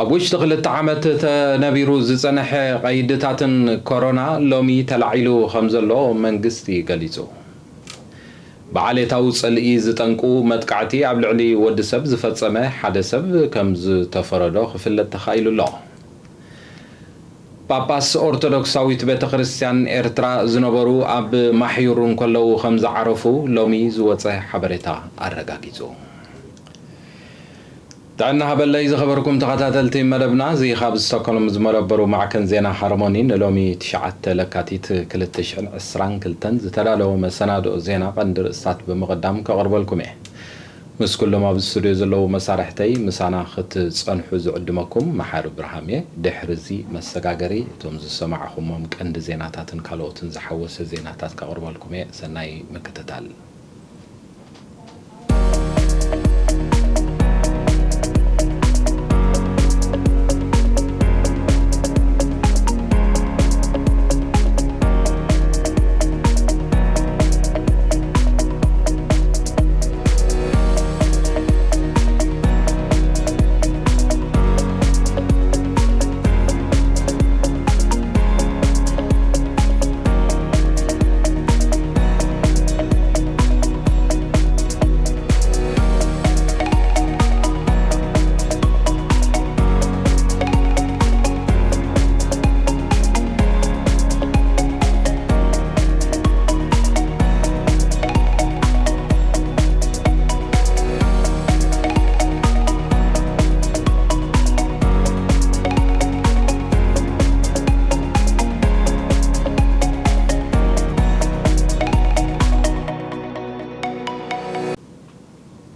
ኣብ ውሽጢ ክልተ ዓመት ተነቢሩ ዝጸንሐ ቀይድታትን ኮሮና ሎሚ ተላዒሉ ከም ዘሎ መንግስቲ ገሊጹ። ብዓሌታዊ ጽልኢ ዝጠንቁ መጥቃዕቲ ኣብ ልዕሊ ወዲ ሰብ ዝፈጸመ ሓደ ሰብ ከም ዝተፈረዶ ክፍለጥ ተኻኢሉ ኣሎ። ጳጳስ ኦርቶዶክሳዊት ቤተ ክርስቲያን ኤርትራ ዝነበሩ ኣብ ማሕዩር እንከለዉ ከም ዝዓረፉ ሎሚ ዝወጸ ሓበሬታ ኣረጋጊጹ። ጥዕና ሃበለይ ዝኸበርኩም ተኸታተልቲ መደብና፣ እዚ ካብ ስቶክሆልም ዝመደበሩ ማዕከን ዜና ሃርሞኒ ንሎሚ ትሽዓተ ለካቲት ክልተ ሽሕን ዕስራን ክልተን ዝተዳለወ መሰናድኦ ዜና ቀንዲ ርእስታት ብምቕዳም ከቕርበልኩም እየ። ምስ ኩሎም ኣብ ስቱድዮ ዘለዉ መሳርሕተይ ምሳና ክትጸንሑ ዝዕድመኩም መሓሪ ብርሃም እየ። ድሕሪ እዚ መሰጋገሪ እቶም ዝሰማዕኹሞም ቀንዲ ዜናታትን ካልኦትን ዝሓወሰ ዜናታት ከቕርበልኩም እየ። ሰናይ ምክትታል።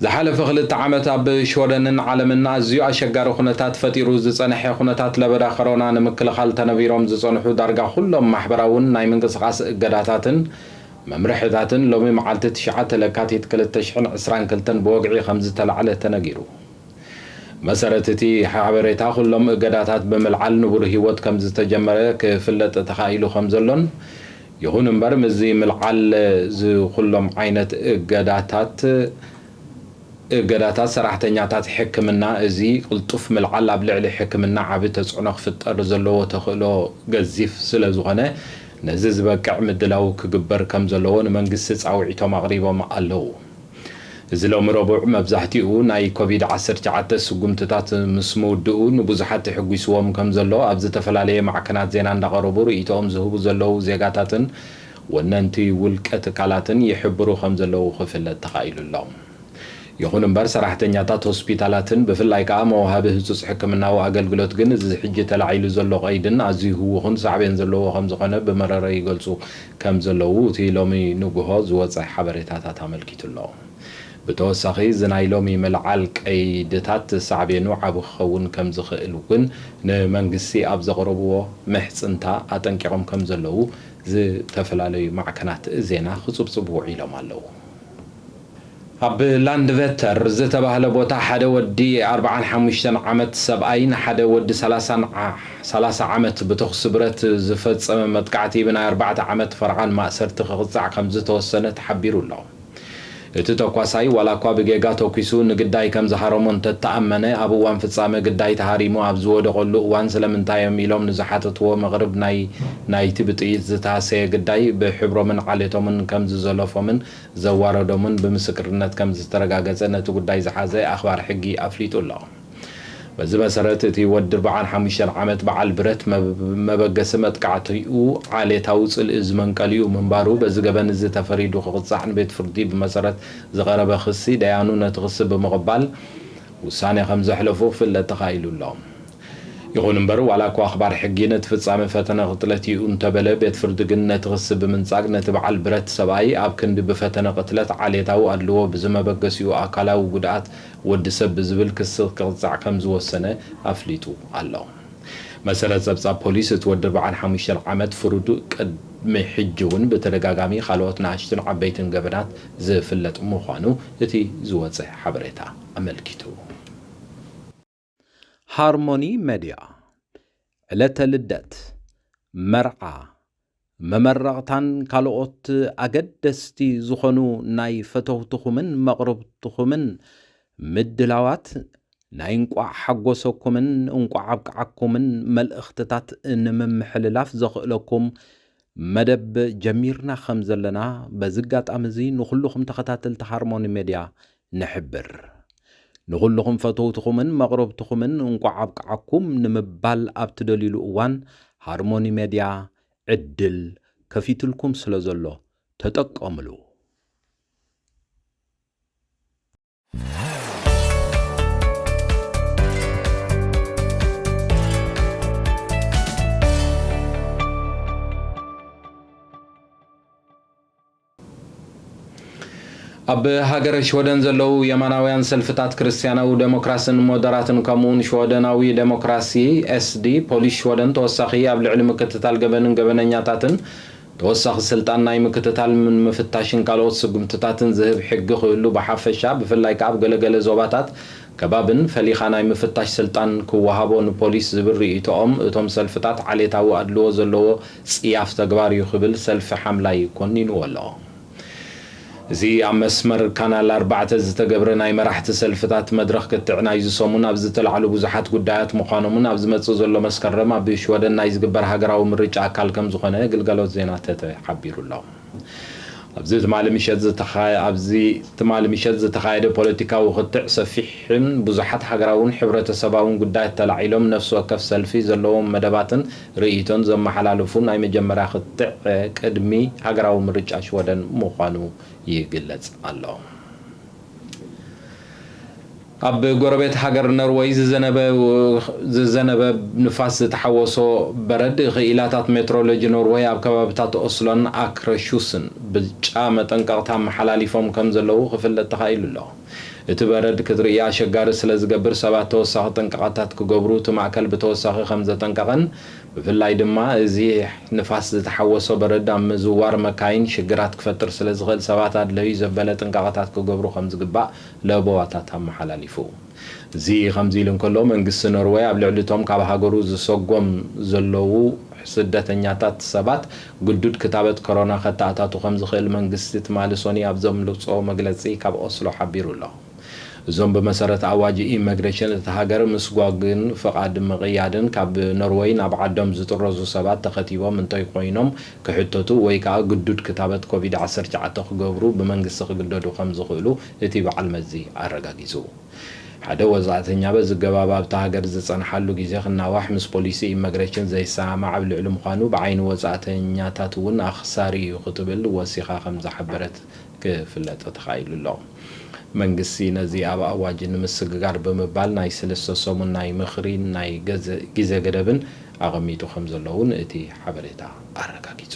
ዝሓለፈ ክልተ ዓመት ኣብ ሽወደንን ዓለምን ኣዝዩ ኣሸጋሪ ኩነታት ፈጢሩ ዝጸንሐ ኩነታት ለበዳ ኮሮና ንምክልኻል ተነቢሮም ዝጸንሑ ዳርጋ ኩሎም ማሕበራውን ናይ ምንቅስቓስ እገዳታትን መምርሕታትን ሎሚ መዓልቲ ትሽዓተ ለካቲት ክልተ ሽሕን ዕስራን ክልተን ብወግዒ ከም ዝተላዕለ ተነጊሩ። መሰረት እቲ ሓበሬታ ኩሎም እገዳታት ብምልዓል ንቡር ህይወት ከም ዝተጀመረ ክፍለጥ ተኻኢሉ ከም ዘሎን፣ ይኹን እምበር ምስዚ ምልዓል እዚ ኩሎም ዓይነት እገዳታት እገዳታት ሰራሕተኛታት ሕክምና፣ እዚ ቅልጡፍ ምልዓል ኣብ ልዕሊ ሕክምና ዓቢ ተጽዕኖ ክፍጠር ዘለዎ ተኽእሎ ገዚፍ ስለ ዝኾነ፣ ነዚ ዝበቅዕ ምድላው ክግበር ከም ዘለዎ ንመንግስቲ ጻውዒቶም ኣቕሪቦም ኣለዉ። እዚ ሎሚ ረቡዕ መብዛሕትኡ ናይ ኮቪድ ዓሰርተ ትሽዓተ ስጉምትታት ምስ ምውድኡ ንብዙሓት ተሕጒስዎም ከም ዘሎ ኣብ ዝተፈላለየ ማዕከናት ዜና እንዳቐረቡ ርእይቶኦም ዝህቡ ዘለዉ ዜጋታትን ወነንቲ ውልቀ ትካላትን ይሕብሩ ከም ዘለዉ ክፍለጥ ተኻኢሉ ኣሎ። ይኹን እምበር ሰራሕተኛታት ሆስፒታላትን ብፍላይ ከኣ መውሃቢ ህጹጽ ሕክምናዊ ኣገልግሎት ግን እዚ ሕጂ ተላዒሉ ዘሎ ቀይድን ኣዝዩ ህውኹን ሳዕቤን ዘለዎ ከም ዝኾነ ብመረረ ይገልጹ ከም ዘለዉ እቲ ሎሚ ንጉሆ ዝወጸ ሓበሬታታት ኣመልኪቱ ኣሎ። ብተወሳኺ እዚ ናይ ሎሚ ምልዓል ቀይድታት ሳዕቤኑ ዓቢ ክኸውን ከም ዝኽእል እውን ንመንግስቲ ኣብ ዘቕረብዎ ምሕጽንታ ኣጠንቂቖም ከም ዘለዉ ዝተፈላለዩ ማዕከናት ዜና ክጽብጽቡ ውዒሎም ኣለዉ። ኣብ ላንድቨተር ዝተባህለ ቦታ ሓደ ወዲ ኣርባዓን ሓሙሽተን ዓመት ሰብኣይ ንሓደ ወዲ ሰላሳ ዓመት ብተኹሲ ብረት ዝፈጸመ መጥቃዕቲ ብናይ ኣርባዕተ ዓመት ፈርቓን ማእሰርቲ ክቕጻዕ ከም ዝተወሰነ ተሓቢሩ ኣሎ። እቲ ተኳሳይ ዋላ እኳ ብጌጋ ተኲሱ ንግዳይ ከም ዝሃረሞ እንተተኣመነ፣ ኣብ እዋን ፍጻመ ግዳይ ተሃሪሙ ኣብ ዝወደቐሉ እዋን ስለምንታይ እዮም ኢሎም ንዝሓተትዎ መቕርብ ናይ ናይቲ ብጥይት ዝተሃሰየ ግዳይ ብሕብሮምን ዓሌቶምን ከም ዝዘለፎምን ዘዋረዶምን ብምስክርነት ከም ዝተረጋገጸ ነቲ ጉዳይ ዝሓዘ ኣኽባር ሕጊ ኣፍሊጡ ኣሎ። በዚ መሰረት እቲ ወዲ ኣርባዓን ሓሙሽተን ዓመት በዓል ብረት መብ-፣ መበገሲ መጥቃዕቲኡ ዓሌታዊ ጽልኢ ዝመንቀሊኡ ምንባሩ በዚ ገበን እዚ ተፈሪዱ ክቕጻዕ ንቤት ፍርዲ ብመሰረት ዝቐረበ ክሲ ደያኑ ነቲ ክሲ ብምቕባል ውሳኔ ከም ዘሕለፉ ክፍለጥ ተኻኢሉ ኣሎ። ይኹን እምበር ዋላ እኳ ኣኽባር ሕጊ ነቲ ፍጻመ ፈተነ ቅትለት እዩ እንተበለ ቤት ፍርዲ ግን ነቲ ክሲ ብምንጻግ ነቲ በዓል ብረት ሰብኣይ ኣብ ክንዲ ብፈተነ ቅትለት ዓሌታዊ ኣድልዎ ብዝመበገሲኡ ኣካላዊ ጉድኣት ወዲ ሰብ ብዝብል ክሲ ክቕጻዕ ከም ዝወሰነ ኣፍሊጡ ኣሎ። መሰረት ጸብጻብ ፖሊስ እቲ ወዲ ኣርባዓን ሓሙሽተን ዓመት ፍሩድ ቅድሚ ሕጂ እውን ብተደጋጋሚ ካልኦት ንኣሽቱን ዓበይትን ገበናት ዝፍለጥ ምዃኑ እቲ ዝወጸ ሓበሬታ ኣመልኪቱ። ሃርሞኒ መድያ ዕለተ ልደት፣ መርዓ፣ መመረቕታን ካልኦት ኣገደስቲ ዝኾኑ ናይ ፈተውትኹምን መቕርብትኹምን ምድላዋት ናይ እንቋዕ ሓጎሰኩምን እንቋዕ ኣብቅዓኩምን መልእኽትታት ንምምሕልላፍ ዘኽእለኩም መደብ ጀሚርና ከም ዘለና በዚ ኣጋጣሚ እዚ ንኹልኹም ተኸታተልቲ ሃርሞኒ ሜድያ ንሕብር። ንኹልኹም ፈተውትኹምን መቕረብትኹምን እንቋዕ ኣብቅዓኩም ንምባል ኣብ ትደልዩሉ እዋን ሃርሞኒ ሜድያ ዕድል ከፊትልኩም ስለ ዘሎ ተጠቀምሉ። ኣብ ሃገረ ሽወደን ዘለዉ የማናውያን ሰልፍታት ክርስትያናዊ ዴሞክራስን ሞደራትን ከምኡውን ሽወደናዊ ዴሞክራሲ ኤስዲ ፖሊስ ሽወደን ተወሳኺ ኣብ ልዕሊ ምክትታል ገበንን ገበነኛታትን ተወሳኺ ስልጣን ናይ ምክትታል ምን ምፍታሽን ካልኦት ስጉምትታትን ዝህብ ሕጊ ክህሉ ብሓፈሻ ብፍላይ ከኣ ኣብ ገለገለ ዞባታት ከባብን ፈሊኻ ናይ ምፍታሽ ስልጣን ክወሃቦ ንፖሊስ ዝብል ርእይቶኦም እቶም ሰልፍታት ዓሌታዊ ኣድልዎ ዘለዎ ጽያፍ ተግባር እዩ ክብል ሰልፊ ሓምላይ ኮኒንዎ ኣሎ። እዚ ኣብ መስመር ካናል ኣርባዕተ ዝተገብረ ናይ መራሕቲ ሰልፍታት መድረኽ ክትዕ ናይዚ ሰሙን ኣብ ዝተላዕሉ ብዙሓት ጉዳያት ምዃኖምን ኣብ ዝመጽእ ዘሎ መስከረም ኣብ ሽወደን ናይ ዝግበር ሃገራዊ ምርጫ ኣካል ከም ዝኾነ ግልጋሎት ዜና ተተ ሓቢሩ ኣሎ። ኣብዚ ትማሊ ምሸት ዝተኻ- ኣብዚ ትማሊ ምሸት ዝተኻየደ ፖለቲካዊ ክትዕ ሰፊሕን ብዙሓት ሃገራውን ሕብረተሰባውን ጉዳያት ተላዒሎም ነፍሲ ወከፍ ሰልፊ ዘለዎም መደባትን ርእይቶን ዘመሓላለፉ ናይ መጀመርያ ክትዕ ቅድሚ ሃገራዊ ምርጫ ሽወደን ምዃኑ ይግለጽ ኣሎ። ኣብ ጎረቤት ሃገር ኖርወይ ዝዘነበ ዝዘነበ ንፋስ ዝተሓወሶ በረድ ክኢላታት ሜትሮሎጂ ኖርወይ ኣብ ከባብታት ኦስሎን ኣክረሹስን ብጫ መጠንቀቕታ ኣመሓላሊፎም ከም ዘለዉ ክፍለጥ ተኻኢሉ ኣሎ። እቲ በረድ ክትርእዮ ኣሸጋሪ ስለ ዝገብር ሰባት ተወሳኺ ጥንቃቐታት ክገብሩ እቲ ማእከል ብተወሳኺ ከም ዘጠንቀቐን ብፍላይ ድማ እዚ ንፋስ ዝተሓወሶ በረድ ኣብ ምዝዋር መካይን ሽግራት ክፈጥር ስለ ዝኽእል ሰባት ኣድለዩ ዘበለ ጥንቃቐታት ክገብሩ ከም ዝግባእ ለበዋታት ኣመሓላሊፉ። እዚ ከምዚ ኢሉ እንከሎ መንግስቲ ኖርወይ ኣብ ልዕሊ እቶም ካብ ሃገሩ ዝሰጎም ዘለዉ ስደተኛታት ሰባት ግዱድ ክታበት ኮሮና ከተኣታቱ ከም ዝኽእል መንግስቲ ትማሊ ሶኒ ኣብ ዘምልጾ መግለጺ ካብ ኦስሎ ሓቢሩ ኣሎ። እዞም ብመሰረት ኣዋጅ ኢመግሬሽን እቲ ሃገር ምስጓግን ፍቓድ ምቕያድን ካብ ኖርወይ ናብ ዓዶም ዝጥረዙ ሰባት ተኸቲቦም እንተይኮይኖም ክሕተቱ ወይ ከዓ ግዱድ ክታበት ኮቪድ ዓሰርተ ትሽዓተ ክገብሩ ብመንግስቲ ክግደዱ ከም ዝኽእሉ እቲ በዓል መዚ ኣረጋጊጹ። ሓደ ወጻእተኛ በዚ ገባብ ኣብታ ሃገር ዝጸንሓሉ ግዜ ክናዋሕ ምስ ፖሊሲ ኢመግሬሽን ዘይሰማማዕ ኣብ ልዕሊ ምዃኑ ብዓይኒ ወጻእተኛታት እውን ኣኽሳሪ እዩ ክትብል ወሲኻ ከም ዝሓበረት ክፍለጥ ተኻኢሉ ኣሎ። መንግስቲ ነዚ ኣብ ኣዋጅ ንምስግጋር ብምባል ናይ ሰለስተ ሰሙን ናይ ምኽሪን ናይ ገዘ- ግዜ ገደብን ኣቐሚጡ ከም ዘሎ እውን እቲ ሓበሬታ ኣረጋጊጹ።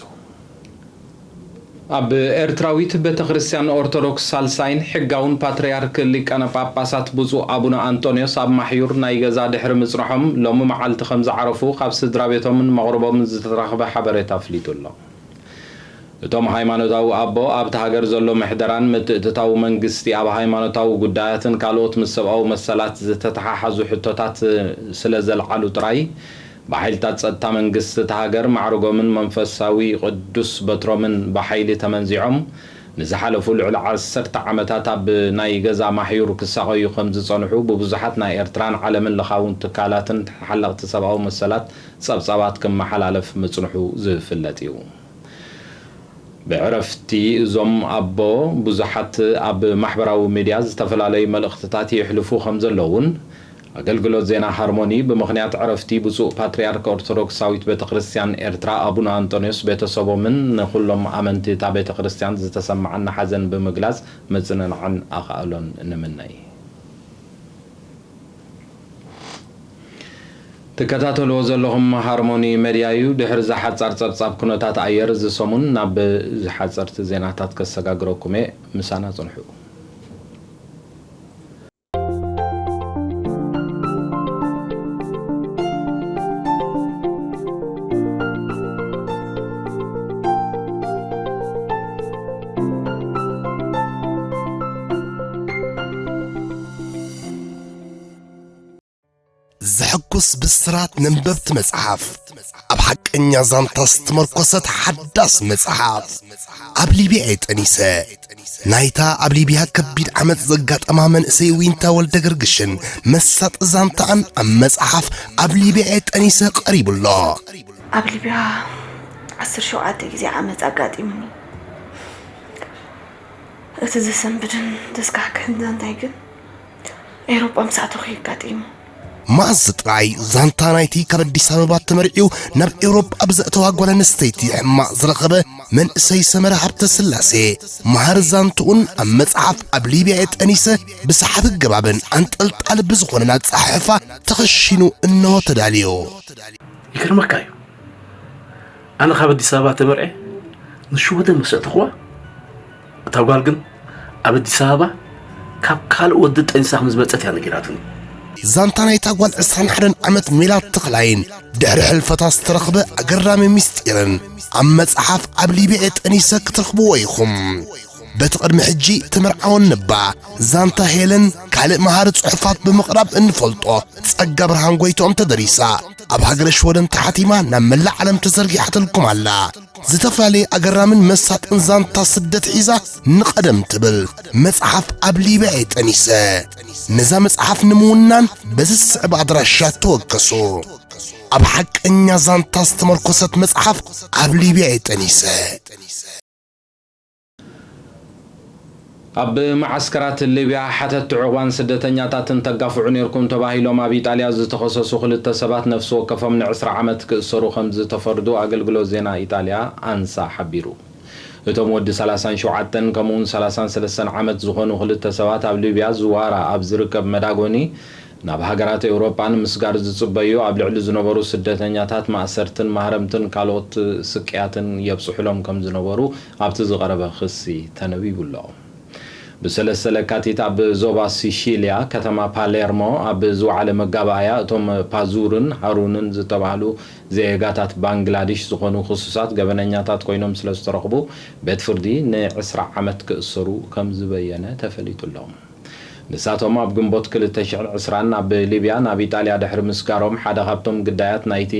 ኣብ ኤርትራዊት ቤተ ክርስቲያን ኦርቶዶክስ ሳልሳይን ሕጋውን ፓትርያርክ ሊቃነ ጳጳሳት ብፁዕ ኣቡነ ኣንጦንዮስ ኣብ ማሕዩር ናይ ገዛ ድሕሪ ምጽንሖም ሎሚ መዓልቲ ከም ዝዓረፉ ካብ ስድራ ቤቶምን መቕርቦምን ዝተረኽበ ሓበሬታ ኣፍሊጡ ኣሎ። እቶም ሃይማኖታዊ ኣቦ ኣብቲ ሃገር ዘሎ ምሕደራን ምትእትታው መንግስቲ ኣብ ሃይማኖታዊ ጉዳያትን ካልኦት ምስ ሰብኣዊ መሰላት ዝተተሓሓዙ ሕቶታት ስለ ዘልዓሉ ጥራይ ብሓይልታት ጸጥታ መንግስቲ እታ ሃገር ማዕርጎምን መንፈሳዊ ቅዱስ በትሮምን ብሓይሊ ተመንዚዖም ንዝሓለፉ ልዕሊ ዓሰርተ ዓመታት ኣብ ናይ ገዛ ማሕዩር ክሳቐዩ ከም ዝጸንሑ ብብዙሓት ናይ ኤርትራን ዓለምን ለኻውን ትካላትን ተሓለቕቲ ሰብኣዊ መሰላት ጸብጻባት ክመሓላለፍ ምጽንሑ ዝፍለጥ እዩ። ብዕረፍቲ እዞም ኣቦ ብዙሓት ኣብ ማሕበራዊ ሚድያ ዝተፈላለዩ መልእኽትታት የሕልፉ ከም ዘለውን ኣገልግሎት ዜና ሃርሞኒ ብምኽንያት ዕረፍቲ ብፁዕ ፓትርያርክ ኦርቶዶክሳዊት ቤተ ክርስቲያን ኤርትራ ኣቡነ ኣንጦንዮስ ቤተሰቦምን ንኹሎም ኣመንቲ እታ ቤተ ክርስቲያን ዝተሰማዓና ሓዘን ብምግላጽ ምጽንናዕን ኣኻእሎን ንምነይ። ትከታተልዎ ዘለኹም ሃርሞኒ መድያ እዩ። ድሕሪ እዛ ሓጻር ጸብጻብ ኩነታት ኣየር እዚ ሰሙን ናብ ዝሓጸርቲ ዜናታት ከሰጋግረኩም እየ። ምሳና ጽንሑ። ዘሐጉስ ብስራት ነንበብቲ መጽሓፍ፣ ኣብ ሓቀኛ ዛንታ ዝተመርኮሰት ሓዳስ መጽሓፍ፣ ኣብ ሊብያ እየ ጠኒሰ። ናይታ ኣብ ሊብያ ከቢድ ዓመጽ ዘጋጠማ መንእሰይ ዊንታ ወልደ ገርግሽን መሳጢ ዛንታኣን ኣብ መጽሓፍ ኣብ ሊብያ እየ ጠኒሰ ቀሪቡ ኣሎ። ኣብ ሊብያ ዓሰርተ ሸውዓተ ግዜ ዓመጽ ኣጋጢሙኒ። እቲ ዘሰንብድን ዘስካሕክሕን ዛንታይ ግን ኤውሮጳ ምስ ኣተኹ እዩ ኣጋጢሙ። መዓዝ ጥራይ ዛንታ ናይቲ ካብ ኣዲስ ኣበባ ተመርዕዩ ናብ ኤውሮጳ ብዘእተዋ ጓል ኣንስተይቲ ሕማቕ ዝረኸበ መንእሰይ ሰመረ ሃብተስላሴ፣ መሃር ዛንትኡን ኣብ መጽሓፍ ኣብ ሊብያ እየ ጠኒሰ ብሰሓቢ ኣገባብን ኣንጠልጣሊ ብዝኾነን ኣጸሓሕፋ ተኸሺኑ እንሆ ተዳልዩ። ይገርመካ እዩ። ኣነ ካብ ኣዲስ ኣበባ ተመርዕየ ንሽወደን ምስ ኣተኹዋ፣ እታ ጓል ግን ኣብ ኣዲስ ኣበባ ካብ ካልእ ወዲ ጠኒሳ ከም ዝመጸት እያ ነጊራትኒ። ዛንታ ናይታ ጓል ዕስራን ሓደን ዓመት ሜላት ተኽላይን ድሕሪ ሕልፈታ ዝተረኽበ ኣገራሚ ምስጢርን ኣብ መጽሓፍ ኣብ ሊብያ እየ ጠኒሰ ክትረኽብዎ ኢኹም። በቲ ቅድሚ ሕጂ ተመርዓወን እባ ዛንታ ሄለን ካልእ መሃሪ ጽሑፋት ብምቕራብ እንፈልጦ ጸጋ ብርሃን ጎይትኦም ተደሪሳ፣ ኣብ ሃገረ ሽወደን ተሓቲማ ናብ መላእ ዓለም ተዘርጊሓትልኩም ኣላ። ዝተፈላለየ ኣገራምን መሳጥን ዛንታ ስደት ሒዛ ንቐደም ትብል መጽሓፍ ኣብ ሊብያ እየ ጠኒሰ። ነዛ መጽሓፍ ንምውናን በዚ ዝስዕብ ኣድራሻ ተወከሱ። ኣብ ሓቀኛ ዛንታ ዝተመርኮሰት መጽሓፍ ኣብ ሊብያ እየ ጠኒሰ። ኣብ መዓስከራት ሊብያ ሓተትቲ ዑቕባን ስደተኛታትን ተጋፍዑ ኔርኩም ተባሂሎም ኣብ ኢጣልያ ዝተኸሰሱ ክልተ ሰባት ነፍሲ ወከፎም ንዕስራ ዓመት ክእሰሩ ከም ዝተፈርዱ ኣገልግሎት ዜና ኢጣልያ ኣንሳ ሓቢሩ። እቶም ወዲ ሰላሳን ሸውዓተን ከምኡውን ሰላሳን ሰለስተን ዓመት ዝኾኑ ክልተ ሰባት ኣብ ሊብያ ዝዋራ ኣብ ዝርከብ መዳጎኒ ናብ ሃገራት ኤውሮጳ ንምስጋር ዝጽበዩ ኣብ ልዕሊ ዝነበሩ ስደተኛታት ማእሰርትን ማህረምትን ካልኦት ስቅያትን የብጽሑሎም ከም ዝነበሩ ኣብቲ ዝቐረበ ክሲ ተነቢቡ ኣሎ። ብሰለስተ ለካቲት ኣብ ዞባ ሲሺልያ ከተማ ፓሌርሞ ኣብ ዝወዓለ መጋባእያ እቶም ፓዙርን ሃሩንን ዝተባህሉ ዜጋታት ባንግላዲሽ ዝኾኑ ክሱሳት ገበነኛታት ኮይኖም ስለ ዝተረኽቡ ቤት ፍርዲ ንዕስራ ዓመት ክእሰሩ ከም ዝበየነ ተፈሊጡ ኣሎ። ንሳቶም ኣብ ግንቦት ክልተ ሽሕን ዕስራን ናብ ሊብያ ናብ ኢጣልያ ድሕሪ ምስጋሮም ሓደ ካብቶም ግዳያት ናይቲ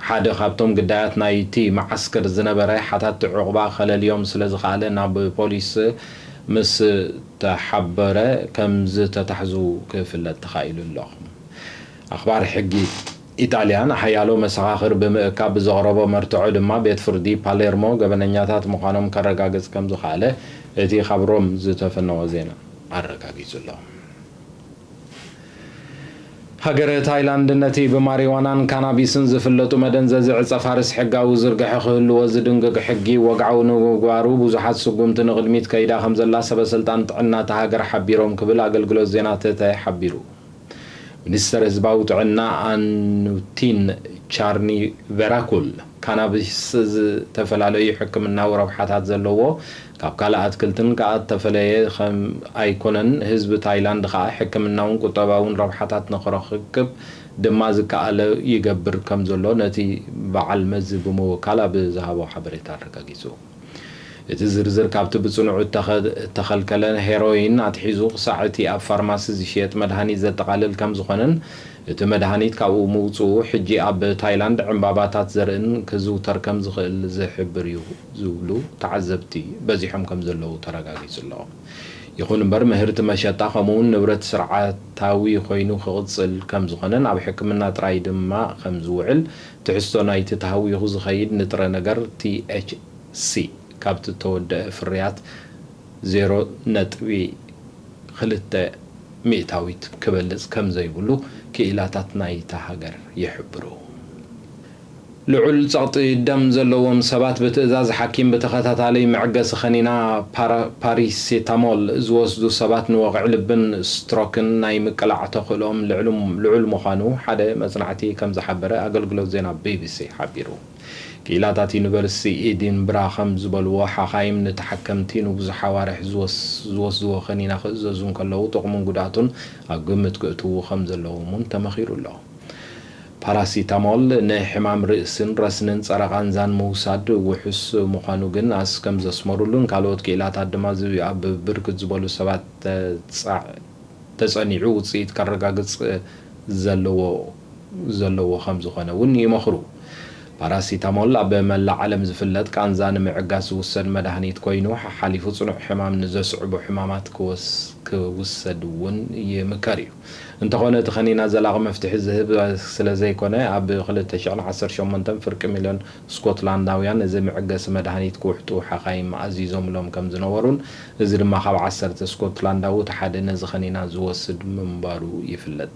ሓደ ካብቶም ግዳያት ናይቲ መዓስከር ዝነበረ ሓታቲ ዑቕባ ከለልዮም ስለ ዝኸኣለ ናብ ፖሊስ ምስ ተሓበረ ከም ዝተታሕዙ ክፍለጥ ተኻኢሉ ኣሎ። ኣኽባር ሕጊ ኢጣልያ ንሓያሎ መሰኻኽር ብምእካብ ብዘቕረቦ መርትዖ ድማ ቤት ፍርዲ ፓሌርሞ ገበነኛታት ምዃኖም ከረጋግጽ ከም ዝኸኣለ እቲ ካብ ሮም ዝተፈነወ ዜና ኣረጋጊጹ ኣሎ። ሃገረ ታይላንድ ነቲ ብማሪዋናን ካናቢስን ዝፍለጡ መደንዘዚ ዕጸ ፋርስ ሕጋዊ ዝርግሐ ክህልዎ ዝድንግግ ሕጊ ወግዓዊ ንምግባሩ ብዙሓት ስጉምቲ ንቕድሚት ከይዳ ከም ዘላ ሰበ ስልጣን ጥዕና እታ ሃገር ሓቢሮም ክብል ኣገልግሎት ዜና ተተ ሓቢሩ። ሚኒስተር ህዝባዊ ጥዕና ኣኑቲን ቻርኒቨራኩል ካናቢስ ዝተፈላለዩ ሕክምናዊ ረብሓታት ዘለዎ ካብ ካልእ ኣትክልትን ከኣ እተፈለየ ከም ኣይኮነን፣ ህዝቢ ታይላንድ ከኣ ሕክምናውን ቁጠባውን ረብሓታት ንኽረክብ ድማ ዝከኣሎ ይገብር ከም ዘሎ ነቲ በዓል መዚ ብምውካል ኣብ ዝሃቦ ሓበሬታ ኣረጋጊጹ። እቲ ዝርዝር ካብቲ ብጽኑዕ እተኸ- እተኸልከለ ሄሮይን ኣትሒዙ ክሳዕ እቲ ኣብ ፋርማሲ ዝሽየጥ መድሃኒት ዘጠቓልል ከም ዝኾነን እቲ መድሃኒት ካብኡ ምውጽኡ ሕጂ ኣብ ታይላንድ ዕምባባታት ዘርእን ክዝውተር ከም ዝኽእል ዝሕብር እዩ ዝብሉ ተዓዘብቲ በዚሖም ከም ዘለዉ ተረጋጊጹ ኣሎ። ይኹን እምበር ምህርቲ መሸጣ ከምኡውን ንብረት ስርዓታዊ ኮይኑ ክቕጽል ከም ዝኾነን ኣብ ሕክምና ጥራይ ድማ ከም ዝውዕል ትሕዝቶ ናይቲ ተሃዊኹ ዝኸይድ ንጥረ ነገር ቲ ኤች ሲ ካብቲ እተወደአ ፍርያት ዜሮ ነጥቢ ክልተ ሚእታዊት ክበልጽ ከም ዘይብሉ ክኢላታት ናይታ ሃገር ይሕብሩ። ልዑል ጸቕጢ ደም ዘለዎም ሰባት ብትእዛዝ ሓኪም ብተኸታታሊ መዐገሲ ከኒና ፓራ- ፓሪሴታሞል ዝወስዱ ሰባት ንወቕዒ ልብን ስትሮክን ናይ ምቅላዕ ተኽእሎኦም ልዕሉ- ልዑል ምዃኑ ሓደ መጽናዕቲ ከም ዝሓበረ ኣገልግሎት ዜና ቢ ቢ ሲ ሓቢሩ። ክኢላታት ዩኒቨርሲቲ ኤዲንብራ ከም ዝበልዎ፣ ሓኻይም ንተሓከምቲ ንብዙሕ ኣዋርሕ ዝወስ- ዝወስድዎ ከኒና ክእዘዙ እንከለዉ ጥቕሙን ጉድኣቱን ኣብ ግምት ክእትዉ ከም ዘለዎም እውን ተመኺሩ ኣሎ። ፓራሲታሞል ንሕማም ርእስን ረስንን ጸረ ቃንዛን ምውሳድ ውሑስ ምዃኑ ግን ኣስ ከም ዘስመሩሉን ካልኦት ክኢላታት ድማ ዝብ ኣብ ብርክት ዝበሉ ሰባት ተጻዕ- ተጸኒዑ ውጽኢት ከረጋግጽ ዘለዎ ዘለዎ ከም ዝኾነ እውን ይመኽሩ። ፓራሲታሞል ኣብ መላእ ዓለም ዝፍለጥ ቃንዛ ንምዕጋስ ዝውሰድ መድሃኒት ኮይኑ፣ ሓሓሊፉ ጽኑዕ ሕማም ንዘስዕቡ ሕማማት ክወስ-፣ ክውሰድ እውን ይምከር እዩ። እንተኾነ፣ እቲ ከኒና ዘላቒ መፍትሒ ዝህብ ስለ ዘይኮነ፣ ኣብ ክልተ ሽሕን ዓሰርተ ሸሞንተን ፍርቂ ሚልዮን ስኮትላንዳውያን እዚ መዕገሲ መድሃኒት ክውሕጡ ሓኻይም ኣዚዞምሎም ከም ዝነበሩን፣ እዚ ድማ ካብ ዓሰርተ ስኮትላንዳዊ እቲ ሓደ ነዚ ከኒና ዝወስድ ምንባሩ ይፍለጥ።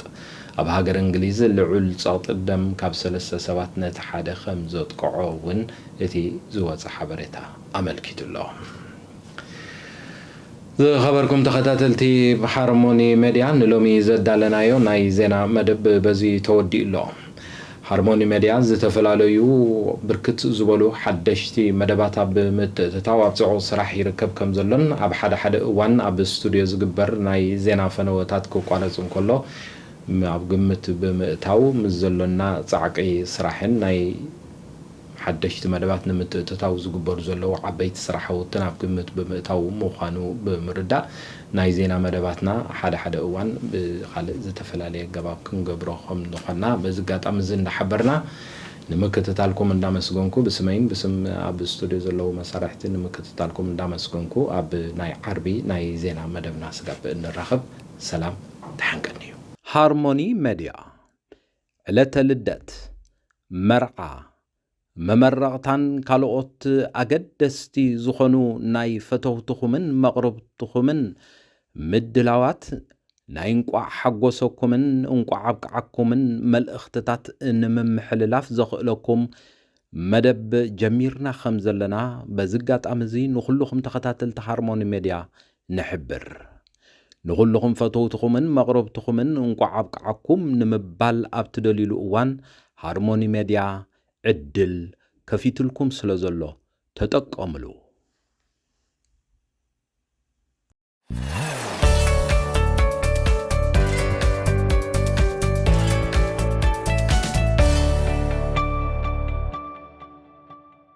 ኣብ ሃገር እንግሊዝ ልዑል ጸቕጢ ደም ካብ ሰለስተ ሰባት ነቲ ሓደ ከም ዘጥቅዖ እውን እቲ ዝወጸ ሓበሬታ ኣመልኪቱ ኣሎ። ዝኸበርኩም ተኸታተልቲ ሃርሞኒ ሜድያ፣ ንሎሚ ዘዳለናዮ ናይ ዜና መደብ በዚ ተወዲኡ ኣሎ። ሃርሞኒ ሜድያ ዝተፈላለዩ ብርክት ዝበሉ ሓደሽቲ መደባት ኣብ ምትእትታው ኣብ ጽዑቕ ስራሕ ይርከብ ከም ዘሎን፣ ኣብ ሓደ ሓደ እዋን ኣብ ስቱድዮ ዝግበር ናይ ዜና ፈነወታት ክቋረጽ እንከሎ፣ ም-፣ ኣብ ግምት ብምእታው ምስ ዘሎና ጻዕቂ ስራሕን ናይ ሓደሽቲ መደባት ንምትእትታው ዝግበሩ ዘለዉ ዓበይቲ ስራሕውትን ኣብ ግምት ብምእታው ምዃኑ ብምርዳእ፣ ናይ ዜና መደባትና ሓደ ሓደ እዋን ብኻልእ ዝተፈላለየ ኣገባብ ክንገብሮ ከም ዝኾንና በዚ ኣጋጣሚ እዚ እንዳሓበርና፣ ንምክትታልኩም እንዳመስገንኩ፣ ብስመይን ብስም ኣብ ስቱድዮ ዘለዉ መሳርሕቲ ንምክትታልኩም እንዳመስገንኩ፣ ኣብ ናይ ዓርቢ ናይ ዜና መደብና ስጋብ እንራኸብ ሰላም ተሓንቀኒ እዩ። ሃርሞኒ መድያ፣ ዕለተ ልደት፣ መርዓ፣ መመረቕታን ካልኦት ኣገደስቲ ዝኾኑ ናይ ፈተውትኹምን መቕርብትኹምን ምድላዋት፣ ናይ እንቋዕ ሓጎሰኩምን እንቋዕ ኣብቅዓኩምን መልእኽትታት ንምምሕልላፍ ዘኽእለኩም መደብ ጀሚርና ከም ዘለና በዚ ኣጋጣሚ እዚ ንኹልኹም ተኸታተልቲ ሃርሞኒ ሜድያ ንሕብር። ንኹልኹም ፈተውትኹምን መቕረብትኹምን እንቋዕ ኣብቅዓኩም ንምባል ኣብ ትደልዩሉ እዋን ሃርሞኒ ሜድያ ዕድል ከፊትልኩም ስለ ዘሎ ተጠቀምሉ።